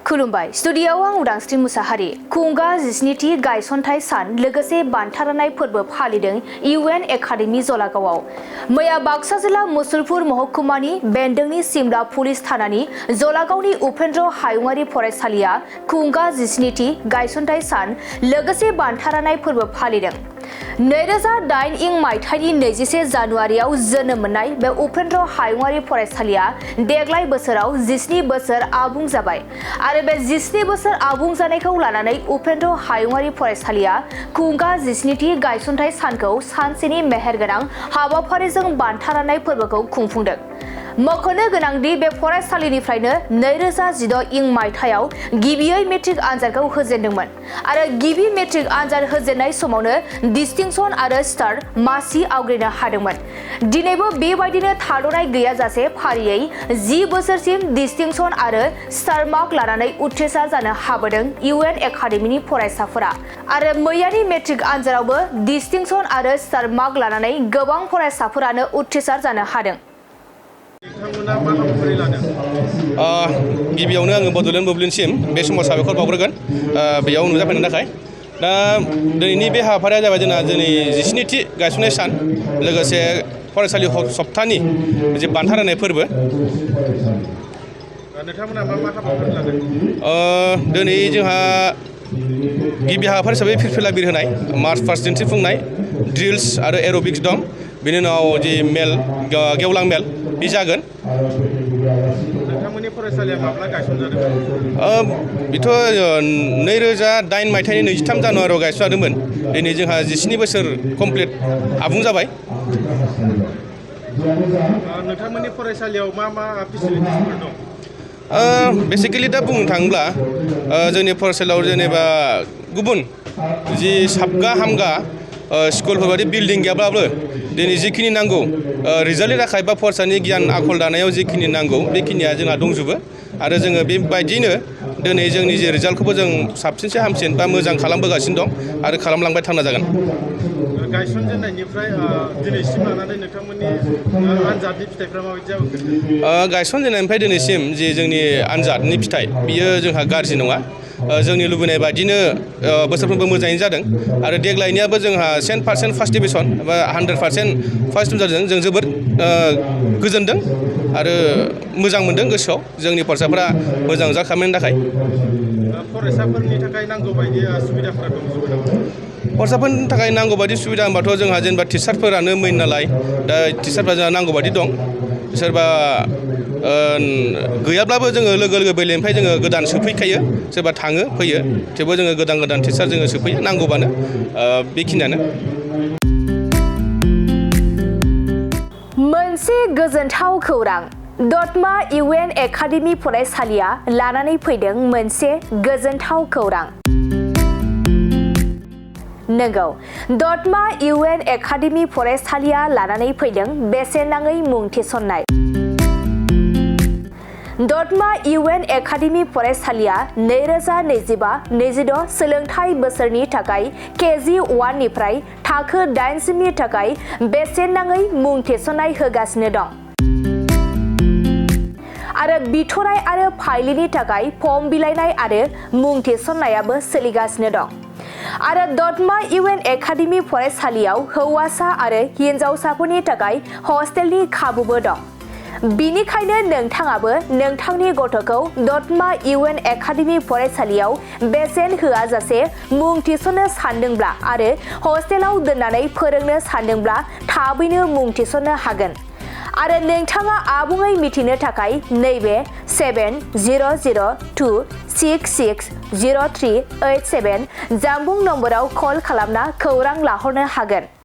खुलुमबाय स्टुडियोआव आं उदांस्रि मुसाहारि खुंगा 17थि गायसनथाय सान लोगोसे बान्थारानाय फोरबो फालिदों इउ.एन एकाडेमी जलागावआव मैया बाक्सा जिल्ला मुसलपुर महकुमानि बेन्दोंनि सिमला पुलिस थानानि जलागावनि उपेन्द्र हायुङारि फरायसालिया खुंगा 17थि गायसनथाय सान लोगोसे बान्थारानाय फोरबो फालिदों 2008 इं मायथाइनि 21 जानुवारियाव जोनोम मोननाय बे उपेन्द्र हायुङारि फरायसालिया देग्लाय बोसोराव 17 बोसोर आबुं जाबाय आरो बे 17 बोसोर आबुं जानायखौ लानानै उपेन्द्र हायुङारि फरायसालिया खुंगा 17थि गायसनथाय सानखौ सानसेनि मेहेरगोनां हाबाफारिजों बान्था राननाय फोरबोखौ खुंफुंदों। मख'नो गोनांदि बे फरायसालिनिफ्रायनो 2016 इं मायथाइयाव गिबियै मेट्रिक आनजादखौ होजेनदोंमोन आरो गिबि मेट्रिक आनजाद होजेननाय समावनो डिस्टिंक्शन आरो स्टार मासि आवग्रिनो हादोंमोन। दिनैबो बेबायदिनो थाद'नाय गैयाजासे फारियै 10 बोसोरसिम डिस्टिंक्शन आरो स्टार मार्क लानानै उथ्रिसार जानो हाबोदों इउ.एन एकाडेमीनि फरायसाफोरा आरो मैयानि मेट्रिक आनजादावबो डिस्टिंक्शन आरो स्टार मार्क लानानै गोबां फरायसाफोरानो उथ्रिसार जानो हादों। गिबियावनो आङो बड'लेण्ड बुब्लिनसिम बे समाव साबायखर बावग्रोगोन बेयाव नुजाफैनो थाखाय। दा दिनैनि बे हाबाफारिया जाबाय जोंना दिनै 17थि गायसननाय सान लोगोसे फरायसालि सप्तानि जे बान्था राननाय फोरबो। नोंथांमोना मा हाबाफारि लादों? दिनै जोंहा गिबि हाबाफारि हिसाबै फिरफिला बिर होनाय, मार्च पास्ट दिन्थिफुंनाय, ड्रिल्स आरो एर'बिक्स दं। बेनि उनाव जि मेल गेवलां मेल बे जागोन। नोंथांमोननि फरायसालिया माब्ला गायसनजादोंमोन? बेथ' 2008 मायथाइनि 23 जानुवारियाव गायसनजादोंमोन। दिनै जोंहा 17 बोसोर कमप्लिट आबुं जाबाय। नोंथांमोननि फरायसालियाव मा फेसिलिटिसफोर दं? बेसिकेलि दा बुंनो थाङोब्ला जोंनि फरायसालियाव जेनेबा गुबुन जि साबगा हामगा स्कुलफोर बायदि बिल्डिं गैयाब्लाबो दिनै जिखिनि नांगौ रिजाल्टनि थाखाय बा फरायसानि गियान आखल दानायाव जिखिनि नांगौ बेखिनिया जोंहा दंजोबो आरो जोङो बेबायदिनो दिनै जोंनि जे रिजाल्टखौबो जों साबसिनसे हामसिन बा मोजां खालामबोगासिनो दं आरो खालामलांबाय थानो जागोन। गायसनजेननायनिफ्राय दिनैसिम लानानै नोंथांमोननि आनजादनि फिथाइफ्रा माबायदि जाबोखो? गायसनजेननायनिफ्राय दिनैसिम जे जोंनि आनजादनि फिथाइ बियो जोंहा गाज्रि नङा। जोंनि लुबैनाय बायदिनो बोसोरफ्रोमबो मोजाङैनो जादों आरो देग्लायनियाबो जोंहा 100% फार्स्ट डिभिजन बा 100% फार्स्ट डिभिजन जादों। जों जोबोद गोजोनदों आरो मोजां मोनदों गोसोआव जोंनि फरायसाफोरा मोजां रिजाल्ट खालामनायनि थाखाय। फरायसाफोरनि थाखाय नांगौ बायदि सुबिदाफोरा दंजोबो नामा? फरायसाफोरनि थाखाय नांगौ बायदि सुबिदा होनबाथ' जोंहा जेनेबा टिचारफोरानो मेइन नालाय दा टिचारफ्रा जोंहा नांगौ बायदि दं। सोरबा गैयाब्लाबो जोङो लोगो बेलेगनिफ्राय जोङो गोदान सोफैखायो, सोरबा थाङो फैयो, थेवबो जोङो गोदान टिचार जोङो सोफैयो नांगौबानो। बेखिनियानो। मोनसे गोजोनथाव खौरां दतमा इउ.एन एकाडेमी फरायसालिया लानानै फैदों मोनसे गोजोनथाव खौरां। नंगौ, दतमा इउ.एन एकाडेमी फरायसालिया लानानै फैदों बेसेन नाङै मुं थिसननाय। दतमा इउ.एन एकाडेमी फरायसालिया 2025-26 सोलोंथाइ बोसोरनि थाखाय केजि 1 निफ्राय थाखो 8 सिमनि थाखाय बेसेन नाङै मुं थिसननाय होगासिनो दं आरो बिथराय आरो फाइलिनि थाखाय फर्म बिलाइनाय आरो मुं थिसननायाबो सोलिगासिनो दं। आरो दतमा इउ.एन एकाडेमी फरायसालियाव हौवासा आरो हिन्जावसाफोरनि थाखाय हस्टेलनि खाबुबो दं। बिनिखायनो नोंथाङाबो नोंथांनि गथ'खौ दतमा इउ.एन एकाडेमी फरायसालियाव बेसेन होआजासे मुं थिसननो सानदोंब्ला आरो हस्टेलाव दोननानै फोरोंनो सानदोंब्ला थाबैनो मुं थिसननो हागोन। आरो नोंथाङा आबुङै मिथिनो थाखाय नैबे 7002660387 जानबुं नम्बराव कल खालामना खौरां लाहरनो हागोन।